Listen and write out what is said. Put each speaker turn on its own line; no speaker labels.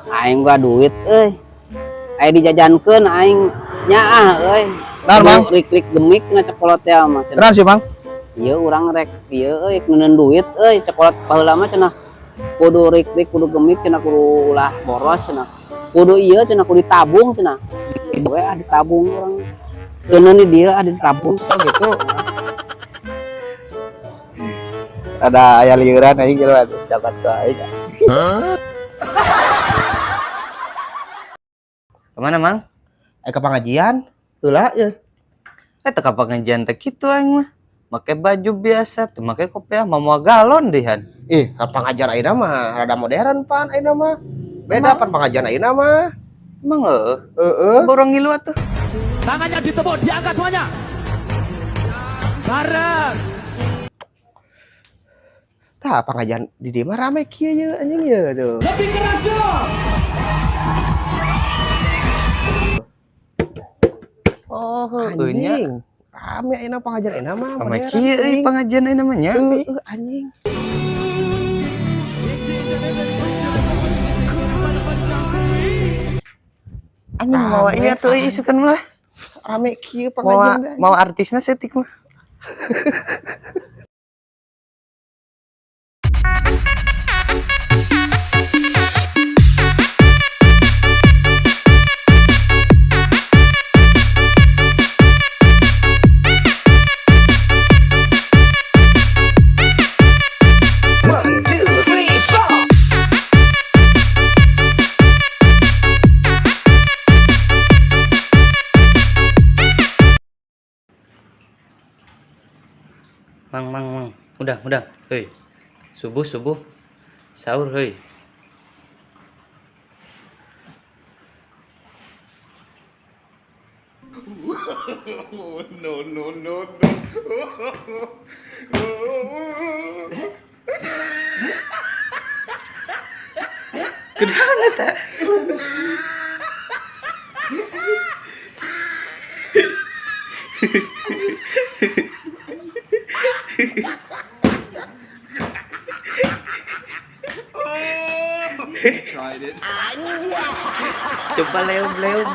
Aing gua duit euy. Aya dijajankeun aing nyaah euy.
Naon, Bang?
Rik-rik gemik cenah cekolot teh mah cenah.
Kenapa sih, Bang?
Ieu urang rek ieu euy neuneun duit euy cekolot baheula mah cenah. Kudu rik-rik kudu gemik cenah kudu ulah boros cenah. Kudu ieu cenah kudu ditabung cenah. We ah ditabung urang. Keuneun di dieu ah ditabung.
Oh gitu. Ada aya liuran aing jelema catat ku aing.
Kemana, Mang?
Aya ke pengajian? Heula ye.
Eh, teu ka pengajian teh kitu aing mah. Make baju biasa, teu make kopiah, mawa galon dihan.
Ih, ka pengajian ayeuna mah rada modern pan ayeuna mah. Beda pan pengajian ayeuna mah.
Emang heueuh.
Heeh.
Borong ngilu atuh.
Tangannya ditepuk, diangkat semuanya. Bareng.
Tah pengajian di dieu mah rame kieu ye anjing ye tuh.
Lebih keras dong.
Oh, heueuh nya.
Anjing. Rame ayeuna pengajian ayeuna mah
Rame
modern.
kieu euy
anjing.
pengajian ayeuna mah nya.
Heeh anjing.
Anjing mawa
Rame,
ieu atuh euy isukan mah.
Rame kieu
Mawa
pengajian teh.
mawa artisna setik mah. Mang, mang, mang. Udah, udah. Hei. Subuh, subuh. Sahur, hei.
No, no, no, no.
Kunaon eta?
Tried it.
Coba leum-leum.